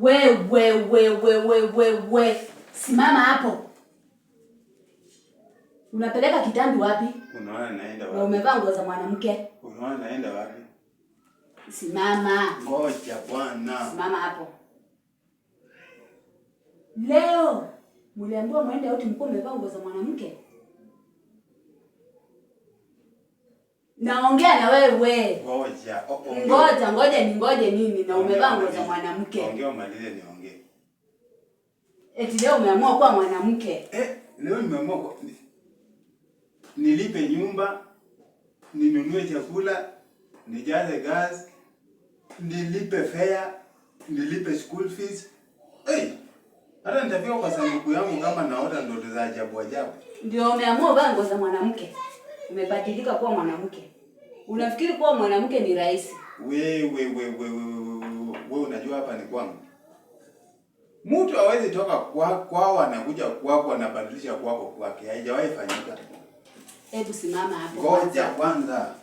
We we we we we we we, simama hapo. Unapeleka kitambi wapi? Unaona naenda Na wapi? umevaa nguo za mwanamke. Unaona naenda wapi? Simama. Ngoja bwana. Simama hapo. Leo mliambiwa mwende out, mkuwa umevaa nguo za mwanamke. Naongea na wewe. Ngoja. Oh, ongea. Ngoja, ngoja ni ngoje nini na umevaa nguo za Ongea mwanamke. Ongea umalize niongee. Eti leo umeamua kuwa mwanamke. Eh, leo nimeamua nilipe nyumba, ninunue chakula, nijaze gas, nilipe fare, nilipe school fees. Hey, hata nitafika kwa sanduku yangu kama naota ndoto za ajabu ajabu. Ndio umeamua uvaa nguo za mwanamke. Umebadilika kuwa mwanamke. Unafikiri kuwa mwanamke ni rahisi? We we we we we we, we unajua hapa ni kwangu. Mtu hawezi toka kwa kwao anakuja kwako anabadilisha kwako kwake. Haijawahi fanyika. Hebu simama hapo. Ngoja kwanza.